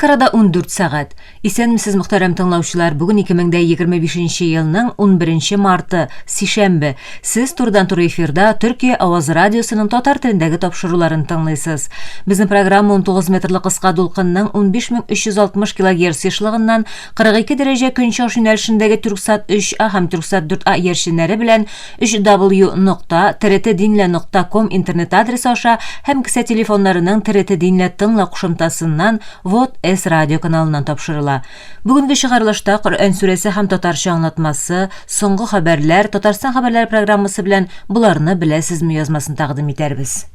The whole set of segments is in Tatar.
Анкарада 14 сәгать. Исәнмесез, мөхтәрәм тыңлаучылар. Бүген 2025 елның 11 марты, сишәмбе. Сез турыдан-туры эфирда Төркия авазы радиосының татар телендәге тапшыруларын тыңлыйсыз. Безнең программа 19 метрлы кыска дулкынның 15360 килогерц ешлыгыннан 42 дәрәҗә көнчыгыш юнәлешендәге Түрксат 3А һәм Түрксат 4А иярченнәре белән 3w нокта trtdinle нокта ком интернет адресы аша һәм кесә телефоннарының TRT Динлә тыңла кушымтасыннан Вот С радио каналыннан тапшырыла. Бүгенге чыгарылышта Коръән сүрәсе һәм татарча аңлатмасы, соңгы хәбәрләр, Татарстан хәбәрләре программасы белән Боларны беләсезме язмасын тәкъдим итәрбез.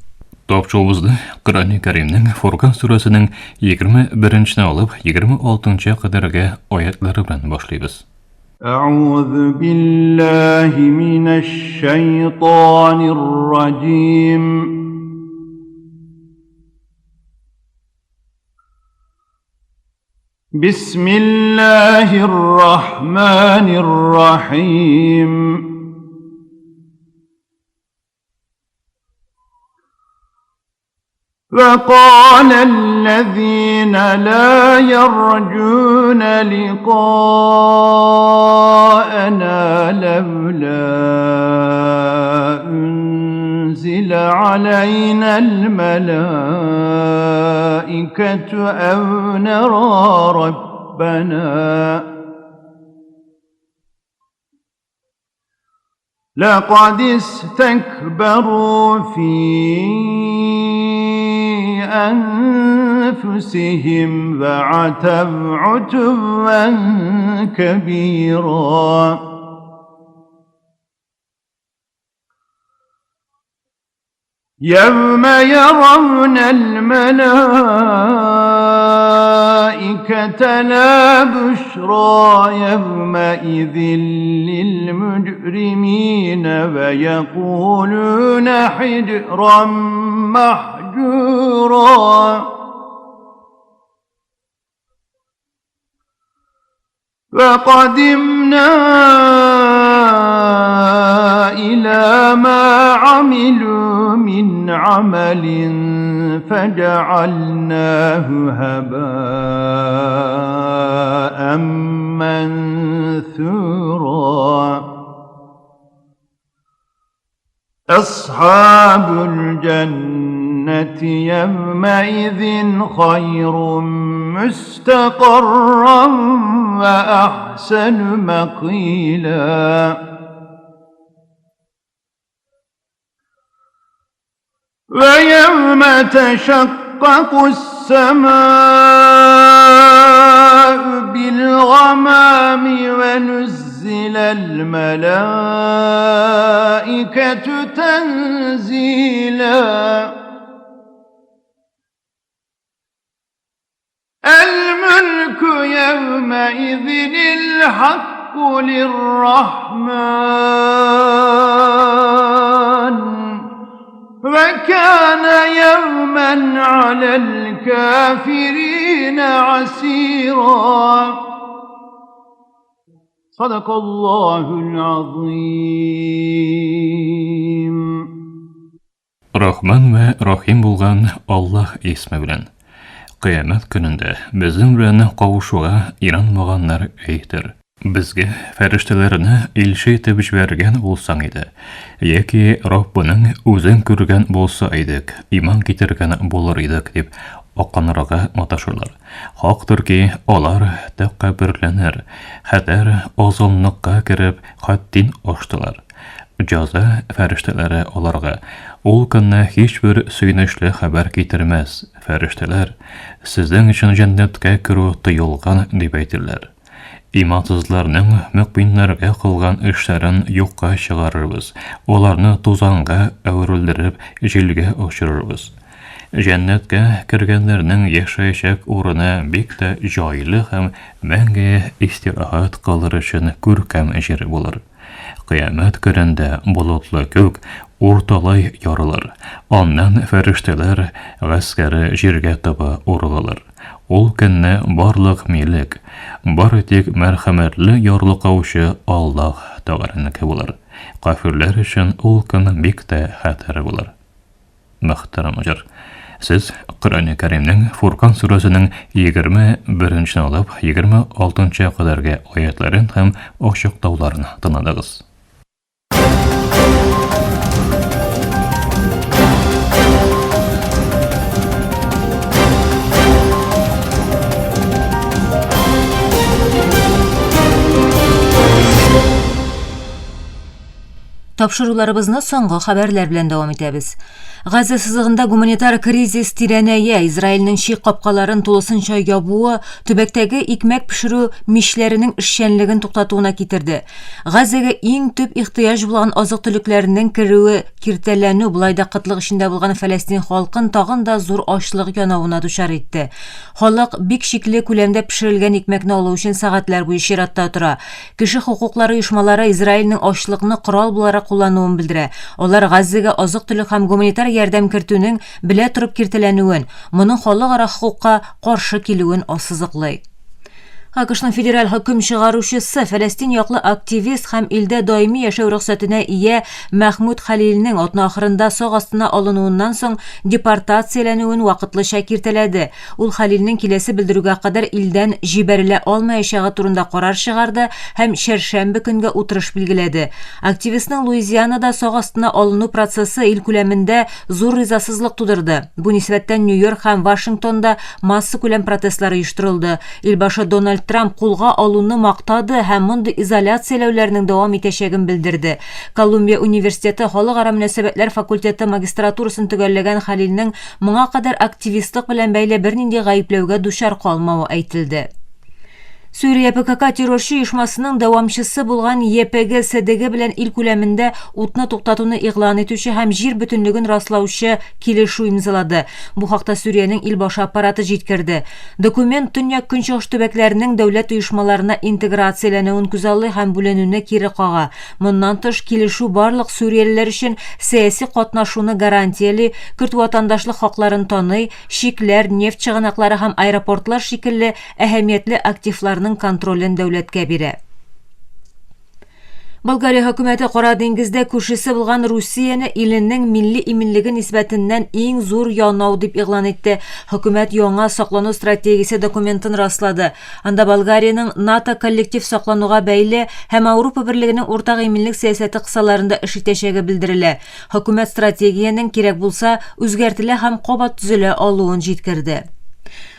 Тапшыруыбызны Коръәни Кәримнең Фуркан сүрәсенең 21-нче алып 26-нчы кадәрге аятлары белән башлыйбыз. أعوذ بالله من الشيطان الرجيم بسم الله الرحمن الرحيم وقال الذين لا يرجون لقاءنا لولا أنزل علينا الملائكة أو نرى ربنا لقد استكبروا في أنفسهم وعتوا عتوا كبيرا يوم يرون الملائكة لا بشرى يومئذ للمجرمين ويقولون حجرا محجورا وقدمنا إلى ما عملوا من عمل فجعلناه هباء منثورا أصحاب الجنة يومئذ خير مستقرا وأحسن مقيلا ويوم تشقق السماء بالغمام ونزل الملائكة تنزيلا الملك يومئذ الحق للرحمن وكان يوما على الكافرين عسيرا صدق الله العظيم Рахман вә Рахим булган Аллаһ исме белән. Кыямәт көнендә безнең белән кавышуга инанмаганнар әйтер. Безгә фәрештәләрне илче итеп җибәргән булсаң иде, яки Раббының үзен күргән булса идек, иман китергән булыр идек, дип акланырга маташырлар. Хактыр ки, алар тәкәбберләнер, хәтәр озынлыкка кереп, хәттин аштылар. Җаза фәрештәләре аларга ул көнне һичбер сөенечле хәбәр китермәс. Фәрештәләр, Сезнең өчен җәннәткә керү тыелган, дип әйтерләр. Имансызларның мөкминнәргә кылган эшләрен юкка чыгарырбыз, аларны тузанга әверелдереп, җилгә очырырбыз. Җәннәткә кергәннәрнең яшәячәк урыны бик тә җайлы һәм мәңге истирахат кылыр өчен күркәм җир булыр. Кыямәт көнендә болытлы күк урталай ярылыр, аннан фәрештәләр гаскәре җиргә таба ургылыр. Ул көнне барлык милек, бары тик мәрхәмәтле ярлыкаучы Аллаһ Тәгаләнеке булыр. Кафирләр өчен ул көн бик тә хәтәр булыр. Мөхтәрәм җыр. Сез Коръән Кәримнең Фуркан сүрәсенең 21 алып 26 кадәрге аятларын һәм ачыклауларын тыңладыгыз. Тапшыруларыбызны соңгы хәбәрләр белән дәвам итәбез. Газа сызыгында гуманитар кризис тирәнәя. Израильнең чик капкаларын тулысынча ябуы төбәктәге икмәк пешерү мичләренең эшчәнлеген туктатуына китерде. Газага иң төп ихтыяҗ булган азык-төлекләрнең керүе киртәләнү болай да кытлык эчендә булган фәләстин халкын тагын да зур ачлык янавына дучар итте. Халык бик шикле күләмдә пешерелгән икмәкне алу өчен сәгатьләр буе чиратта тора. Кеше хокуклары оешмалары Израильнең ачлыкны корал буларак куллануын белдерә. Алар Газзәгә азык-төлек һәм гуманитар ярдәм кертүнең белә торып киртәләнүен, моның халыкара хокукка каршы килүен ассызыклый. АКШның федераль хөкем чыгаручысы, Фәләстин яклы активист һәм илдә даими яшәү рөхсәтенә ия Мәхмүд Хәлилнең атна ахырында сак астына алынуыннан соң депортацияләнүен вакытлыча киртәләде. Ул Хәлилнең киләсе белдерүгә кадәр илдән җибәрелә алмаячагы турында карар чыгарды һәм чәршәмбе көнгә утырыш билгеләде. Активистның Луизианада сак астына алыну процессы ил күләмендә зур ризасызлык тудырды. Бу нисбәттән Нью-Йорк һәм Вашингтонда массакүләм протестлар оештырылды. Илбашы Дональд Трамп кулга алуны мактады һәм мондый изоляцияләүләрнең дәвам итәчәген белдерде. Колумбия университеты халыкара мөнәсәбәтләр факультеты магистратурасын төгәлләгән Хәлилнең Моңа кадәр активистлык белән бәйле бернинди гаепләүгә дучар калмавы әйтелде. Сүрия ПКК террорчы оешмасының дәвамчысы булган ЕПГ СДГ белән ил күләмендә утны туктатуны игълан итүче һәм җир бөтенлеген раслаучы килешү имзалады. Бу хакта Сүриянең ил башы аппараты җиткерде. Документ төньяк-көнчыгыш төбәкләренең дәүләт оешмаларына интеграцияләнүен күзаллый һәм бүленүне кире кага. Моннан тыш, килешү барлык сүриялеләр өчен сәяси катнашуны гарантияли, көрд ватандашлык хакларын таный, чикләр, нефть чыганаклары һәм аэропортлар шикелле әһәмиятле активларның контролен дәүләткә бирә. Болгария хөкүмәте Кара диңгездә күршесе булган Русияне иленең милли иминлеге нисбәтеннән иң зур янау дип игълан итте. Хөкүмәт яңа саклану стратегиясе документын раслады. Анда Болгариянең НАТО коллектив саклануга бәйле һәм Ауропа Берлегенең уртак иминлек сәясәте кысаларында эш итәчәге белдерелә. Хөкүмәт стратегиянең, кирәк булса, үзгәртелә һәм кабат төзелә алуын җиткерде.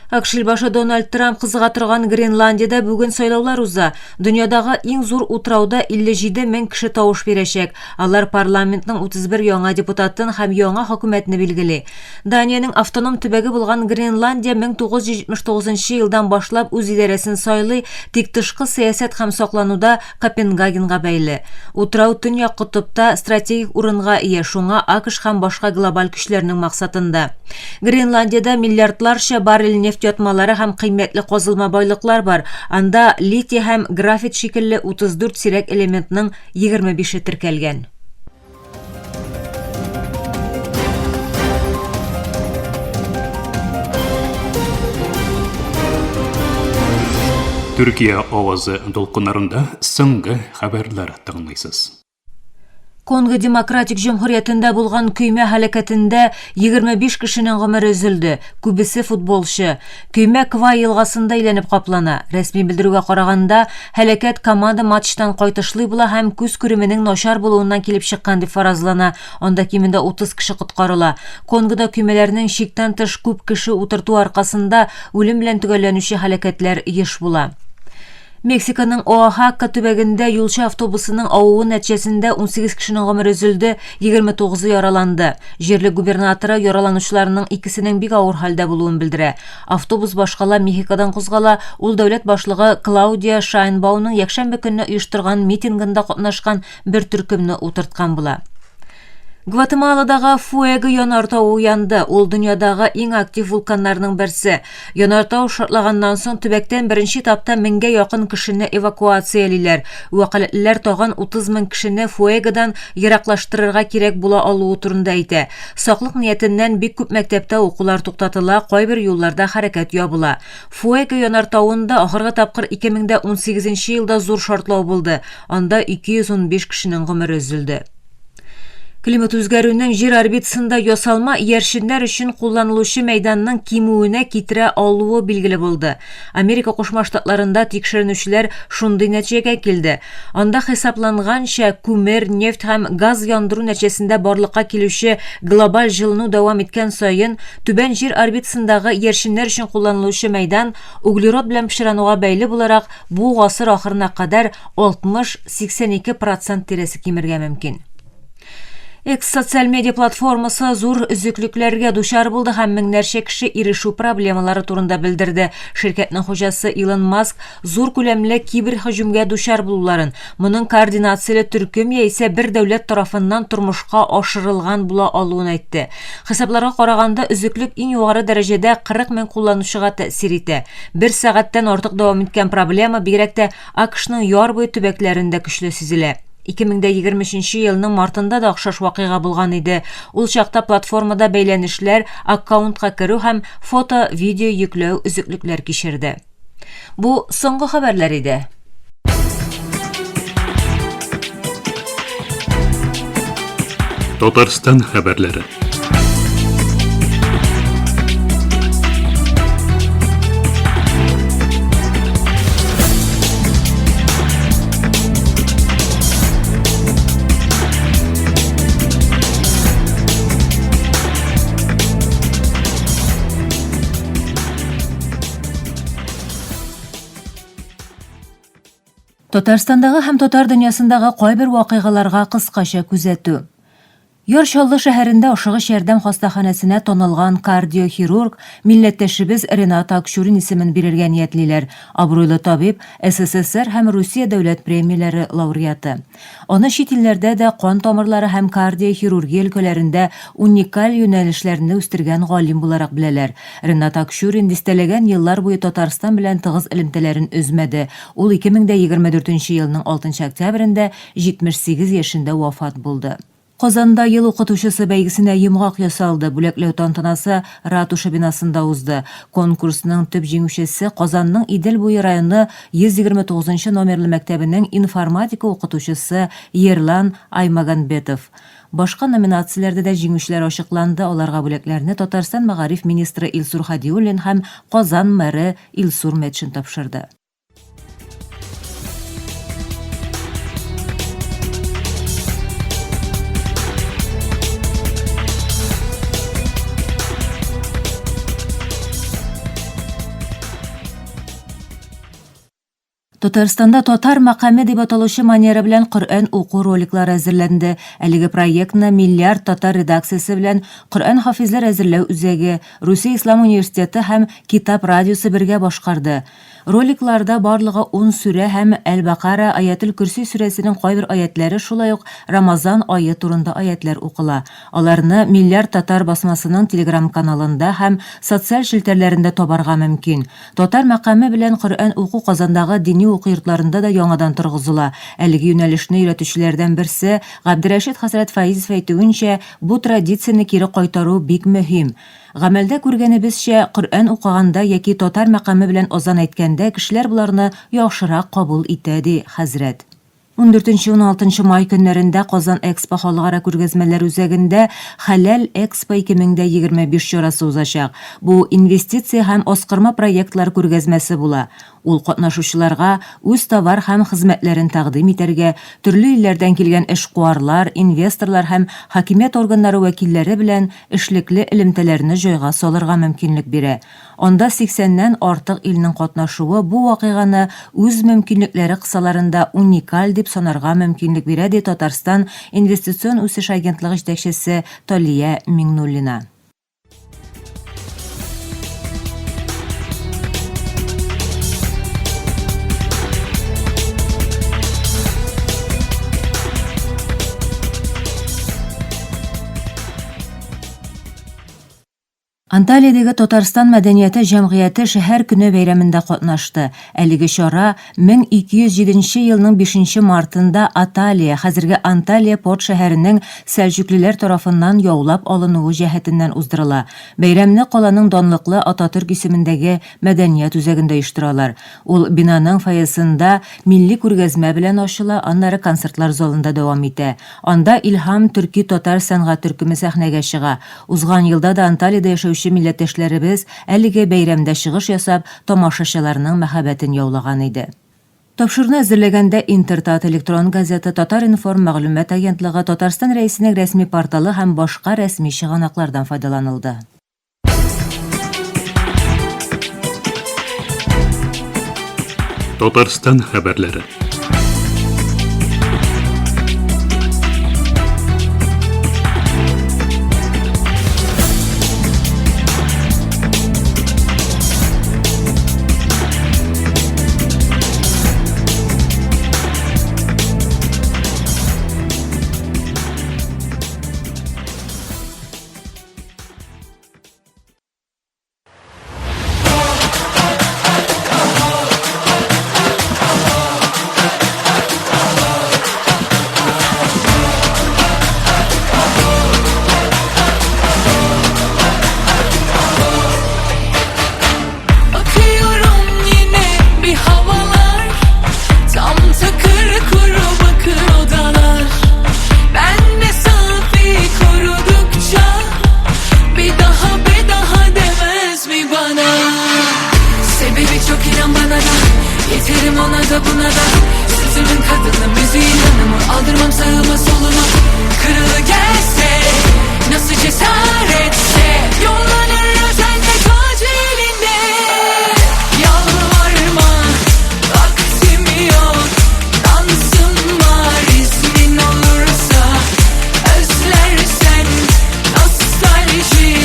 АКШ илбашы Дональд Трамп кызыга торган Гренландиядә бүген сайлаулар уза. Дөньядагы иң зур утрауда 57 мең кеше тавыш бирәчәк. Алар парламентның 31 яңа депутатын һәм яңа хөкүмәтне билгели. Даниянең автоном төбәге булган Гренландия 1979 елдан башлап үз идарәсен сайлый, тик тышкы сәясәт һәм саклануда Копенгагенга бәйле. Утрау Төньяк котыпта стратегик урынга ия, шуңа АКШ һәм башка глобаль көчләрнең максатында. Гренландиядә миллиардларча баррель нефть ятмалары һәм кыйммәтле казылма байлыклар бар, анда литий һәм графит шикелле 34 сирәк элементның 25-е теркәлгән. Төркия авазы дулкыннарында соңгы хәбәрләр тыңлыйсыз. Конго Демократик Җөмһүриятендә булган көймә һәлакәтендә 25 кешенең гомере өзелде, күбесе футболчы. Көймә Ква елгасында әйләнеп каплана. Рәсми белдерүгә караганда, һәлакәт команда матчтан кайтышлый була һәм күз күременең начар булуыннан килеп чыккан дип фаразлана. Анда кимендә 30 кеше коткарыла. Конгода көймәләрнең чиктән тыш күп кеше утырту аркасында үлем белән төгәлләнүче һәлакәтләр еш була. Мексиканың Оахака төбәгендә юлчы автобусының авуы нәтиҗәсендә 18 кешенең гомере өзелде, 29-ы яраланды. Җирлек губернаторы яраланучыларның икесенең бик авыр хәлдә булуын белдерә. Автобус башкала Мехикодан кузгала, ул дәүләт башлыгы Клаудия Шайнбауның якшәмбе көнне оештырган митингында катнашкан бер төркемне утырткан була. Гватемаладагы Фуэго янартауы уянды. Ул дөньядагы иң актив вулканнарның берсе. Янартау шартлаганнан соң төбәктән беренче этапта меңгә якын кешене эвакуациялиләр. Вәкаләтлеләр тагын 30 мең кешене Фуэгодан ераклаштырырга кирәк була алуы турында әйтә. Саклык ниятеннән бик күп мәктәптә укулар туктатыла, кайбер юлларда хәрәкәт ябыла. Фуэго янартавында ахыргы тапкыр 2018 елда зур шартлау булды. Анда 215 кешенең гомере өзелде. Климат үзгәрүнең Җир орбитасында ясалма иярченнәр өчен кулланылучы мәйданның кимүенә китерә алуы билгеле булды. Америка Кушма Штатларында тикшеренүчеләр шундый нәтиҗәгә килде. Анда хисапланганча, күмер, нефть һәм газ яндыру нәтиҗәсендә барлыкка килүче глобаль җылыну дәвам иткән саен, түбән Җир орбитасындагы иярченнәр өчен кулланылучы мәйдан углерод белән пычрануга бәйле буларак бу гасыр ахырына кадәр 60-82 процент тирәсе кимергә мөмкин. Экс социаль медиа платформасы зур өзеклекләргә дучар булды һәм меңнәрчә кеше ирешү проблемалары турында белдерде. Ширкәтнең хуҗасы Илон Маск зур күләмле киберһөҗүмгә дучар булуларын, моның координацияле төркем яисә бер дәүләт тарафыннан тормышка ашырылган була алуын әйтте. Хисапларга караганда, өзеклек иң югары дәрәҗәдә 40 мең кулланучыга тәэсир итә. Бер сәгатьтән артык дәвам иткән проблема бигрәк тә АКШның яр буе төбәкләрендә көчле сизелә. 2023 елның мартында да охшаш вакыйга булган иде. Ул чакта платформада бәйләнешләр, аккаунтка керү һәм фото-видео йөкләү өзеклекләр кичерде. Бу соңгы хәбәрләр иде. Татарстан хәбәрләре. Татарстандагы һәм татар дөньясындагы кайбер вакыйгаларга кыскача күзәтү. Яр Чаллы шәһәрендә ашыгыч ярдәм хастаханәсенә танылган кардиохирург, милләттәшебез Ренат Акчурин исемен бирергә ниятлиләр. Абруйлы табиб, СССР һәм Русия дәүләт премияләре лауреаты. Аны чит илләрдә дә кан тамырлары һәм кардиохирургия өлкәләрендә уникаль юнәлешләрне үстергән галим буларак беләләр. Ренат Акчурин дистәләгән еллар буе Татарстан белән тыгыз элемтәләрен өзмәде. Ул 2024 нче елның алтынчы октябрендә 78 яшендә вафат булды. Казанда Ел укытучысы бәйгесенә йомгак ясалды. Бүләкләү тантанасы Ратуша бинасында узды. Конкурсның төп җиңүчесе, Казанның Идел буе районы 129 нчы номерлы мәктәбенең информатика укытучысы Ерлан Аймаганбетов. Башка номинацияләрдә дә җиңүчеләр ачыкланды, аларга бүләкләрне Татарстан мәгариф министры Илсур Һадиуллин һәм Казан мэры Илсур Метшин тапшырды. Татарстанда Татар мәкаме дип аталучы манера белән Коръән уку роликлары әзерләнде. Әлеге проектны Миллиард татар редакциясе белән Коръән хафизлар әзерләү үзәге, Русия ислам университеты һәм Китап радиосы бергә башкарды. Роликларда барлыгы ун сүрә һәм Әл-Бакара, Аятел-Көрси сүрәсенең кайбер аятьләре, шулай ук Рамазан ае турында аятьләр укыла. Аларны Миллиард татар басмасының телеграм-каналында һәм социаль челтәрләрендә табарга мөмкин. Татар мәкаме белән Коръән уку Казандагы дини уку йортларында да яңадан торгызыла. Әлеге юнәлешне өйрәтүчеләрдән берсе Габдерәшит хәзрәт Фаизов әйтүенчә, бу традицияне кире кайтару бик мөһим. Гамәлдә күргәнебезчә, Коръән укыганда яки татар мәкаме белән азан әйткәндә кешеләр боларны яхшырак кабул итә, ди хәзрәт. Ундүртенче-уналтынчы май көннәрендә Казан Экспо халыкара күргәзмәләр үзәгендә Хәләл Экспо 2025 чарасы узачак. Бу инвестиция һәм аскырма проектлар күргәзмәсе була. Ул катнашучыларга үз товар һәм хезмәтләрен тәкъдим итәргә, төрле илләрдән килгән эшкуарлар, инвесторлар һәм хакимият органнары вәкилләре белән эшлекле элемтәләрне җайга салырга мөмкинлек бирә. Анда сиксәннән артык илнең катнашуы бу вакыйганы үз мөмкинлекләре кысаларында уникаль дип санарга мөмкинлек бирә, ди Татарстан Инвестицион үсеш агентлыгы җитәкчесе Талия Миңнуллина. Анталиядәге Татарстан мәдәнияте җәмгыяте Шәһәр көне бәйрәмендә катнашты. Әлеге чара 1207 нче елның бишенче мартында Аталия, хәзерге Анталия порт шәһәренең сәлҗүклеләр тарафыннан яулап алынуы җәһәтеннән уздырыла. Бәйрәмне каланың данлыклы Ататөрк исемендәге мәдәният үзәгендә оештыралар. Ул бинаның фойесында милли күргәзмә белән ачыла, аннары концертлар залында дәвам итә. Анда Илһам төрки-татар сәнгать төркеме сәхнәгә чыга. Узган елда да Анталиядә яшәүче милләттәшләребез әлеге бәйрәмдә чыгыш ясап, тамашачыларның мәхәббәтен яулаган иде. Тапшыруны әзерләгәндә Интертат электрон газета, Татар-информ мәгълүмат агентлыгы, Татарстан Рәисенең рәсми порталы һәм башка рәсми чыганаклардан файдаланылды. Татарстан хәбәрләре. Bakıyorum yine bir havalar Tam takır kuru bakır odalar Ben mesafeyi korudukça Bir daha bir daha demez mi bana Sebebi çok inan bana da Yeterim ona da buna da Sözümün kadını müziğin hanımı Aldırmam sağıma soluma Kırılı gelse Nasıl cesaretse Yollanır özenle tacı elinde Yalvarma Vaktim yok Dansım var iznin olursa Özlersen Nostalji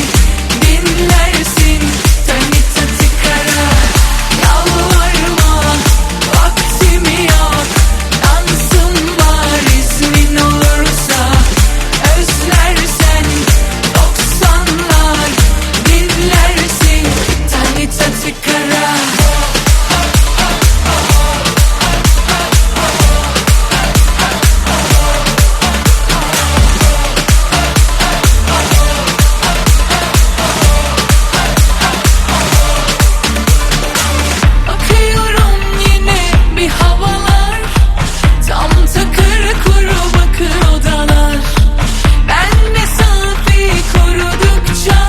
Dinlersin Tanita tıkara Yalvarma Vaktim yok Dansım var iznin olursa Özlersen 90'lar Dinlersin Tanita tıkara Bakıyorum yine bir havalar Tam takır kuru bakır odalar Ben mesafeyi korudukça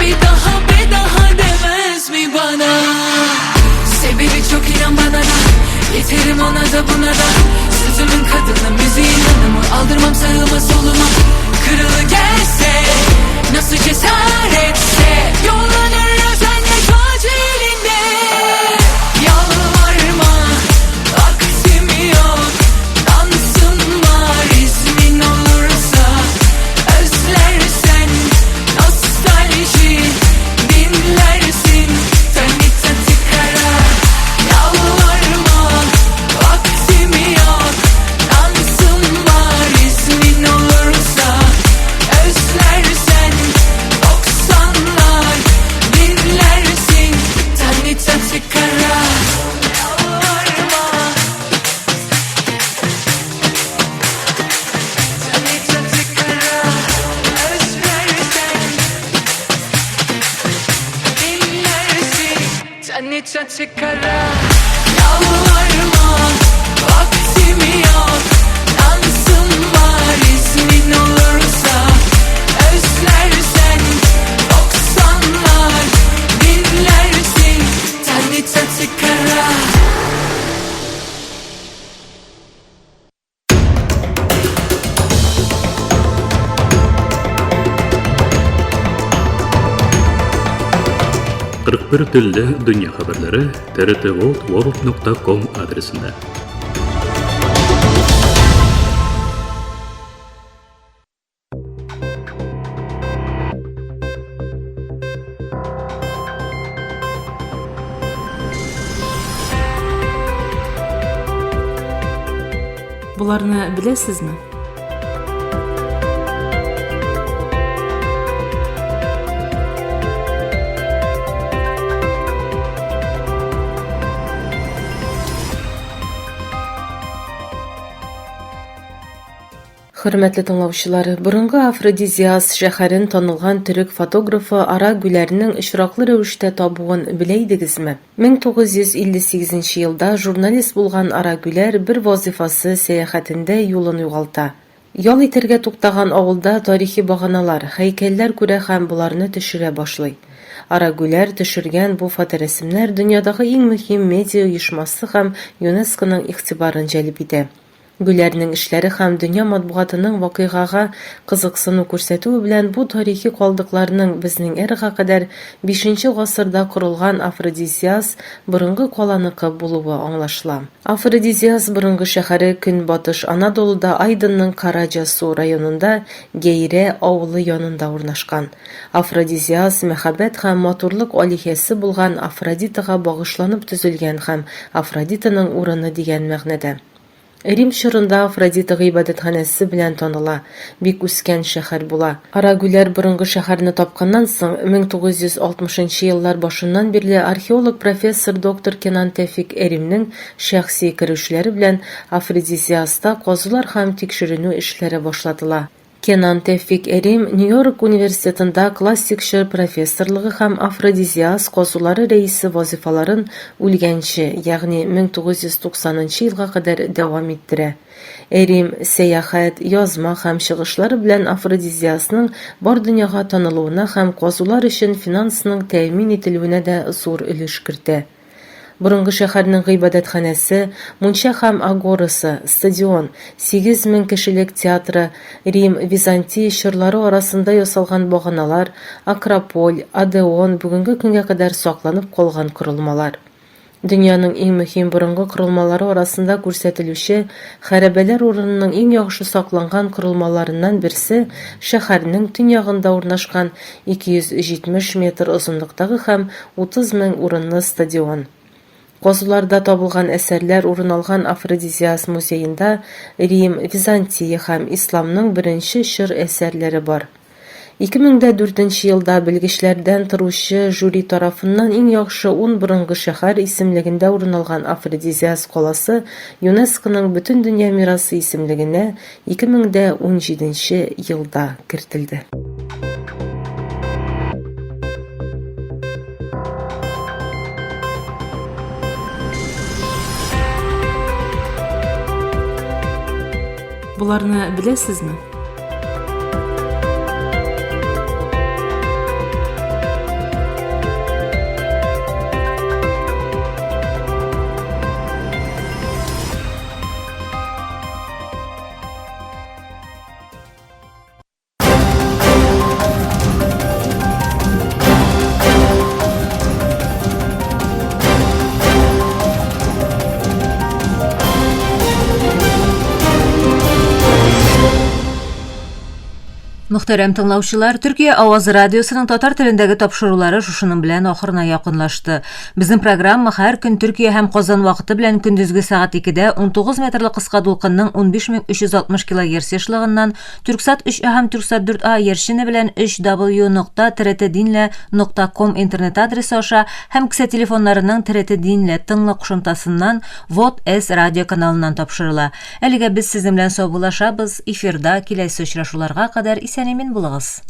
Bir daha bir daha demez mi bana Sebebi çok inan bana da Yeterim ona da buna da Sözümün kadını müziğin hanımı Aldırmam sağıma soluma Kırılı gelse Nasıl cesaretse Yollanır özenle tacı elinde Yalvarma Vaktim yok Dansım var iznin olursa Özlersen Nostalji Dinlersin Tanita tıkara Yalvarma Vaktim yok Dansım var iznin olursa Özlersen 90'lar Dinlersin Tanita tıkara Yalvarma Tanita tıkara Özlersen Dinlersin Tanita tıkara Yalvarma Vaktim yok Dansım var iznin olursa Özlersen 90'lar Dinlersin Tanita tıkara Кырык бер телдә дөнья хәбәрләре trtworldworld.com адресында. Боларны беләсезме? Хөрмәтле тыңлаучылар, борынгы Афродизиас шәһәрен танылган төрек фотографы Ара Гүләрнең очраклы рәвештә табуын белә идегезме? 1958 нче елда журналист булган Ара Гүләр бер вазыйфасы сәяхәтендә юлын югалта. Ял итәргә туктаган авылда тарихи баганалар, һәйкәлләр күрә һәм боларны төшерә башлый. Ара Гүләр төшергән бу фоторәсемнәр дөньядагы иң мөһим медиа оешмасы һәм ЮНЕСКОның игътибарын җәлеп итә. Гүләрнең эшләре һәм дөнья матбугатының вакыйгага кызыксыну күрсәтүе белән бу тарихи калдыкларның безнең эрага кадәр бишенче гасырда корылган Афродизиас борынгы каланыкы булуы аңлашыла. Афродизиас борынгы шәһәре Көнбатыш Анадолуда Айдынның Караҗасу районында Гәйрә авылы янында урнашкан. Афродизиас мәхәббәт һәм матурлык алиһәсе булган Афродитага багышланып төзелгән һәм Афродитаның урыны дигән мәгънәдә. Рим чорында Афродита гыйбадәтханәсе белән таныла, бик үскән шәһәр була. Арагүләр борынгы шәһәрне тапканнан соң, 1960 нчы еллар башыннан бирле археолог профессор доктор Кенан Тәфик Эримнең шәхси керүчеләре белән Афродизиаста казулар һәм тикшеренү эшләре башлатыла. Кенан Тәүфик Эрим Нью-Йорк университетында классик чор профессорлыгы һәм Афродизиас казулары рәисе вазыйфаларын үлгәнче, ягъни 1990 нчы елга кадәр дәвам иттерә. Эрим сәяхәт, язма һәм чыгышлары белән Афродизиасның бар дөньяга танылуына һәм казулар өчен финансның тәэмин ителүенә дә зур өлеш кертә. Борынгы шәһәрнең гыйбадәтханәсе, мунча һәм агорасы, стадион, 8000 кешелек театры, Рим, Византия чорлары арасында ясалган баганалар, Акрополь, Одеон бүгенге көнгә кадәр сакланып калган корылмалар. Дөньяның иң мөһим борынгы корылмалары арасында күрсәтелүче хәрабәләр урынының иң яхшы сакланган корылмаларыннан берсе шәһәрнең төньягында урнашкан 270 метр озынлыктагы һәм 30 мең урынлы стадион. Казуларда табылган әсәрләр урын алган Афродизиас музеенда Рим, Византия һәм Исламның беренче чор әсәрләре бар. 2004 нче елда белгечләрдән торучы жюри тарафыннан иң яхшы ун борынгы шәһәр исемлегендә урын алган Афродизиас каласы ЮНЕСКОның Бөтендөнья мирасы исемлегенә 2017 нче елда кертелде. Боларны беләсезме? Мөхтәрәм тыңлаучылар, Төркия авазы радиосының татар телендәге тапшырулары шушының белән ахырына якынлашты. Безнең программа һәр көн Төркия һәм Казан вакыты белән көндезге сәгать 2-дә 19 метрлы кыска дулкынның 15360 килогерц ешлыгыннан Түрксат 3А һәм Түрксат 4А иярчене белән 3w.trtdinle.com интернет адресы аша һәм кесә телефоннарының TRT Dinle тыңлы кушымтасыннан Вот С радио каналыннан тапшырыла. Әлегә без сезнең белән саубуллашабыз. Эфирда киләсе очрашуларга кадәр исән-имин булыгыз.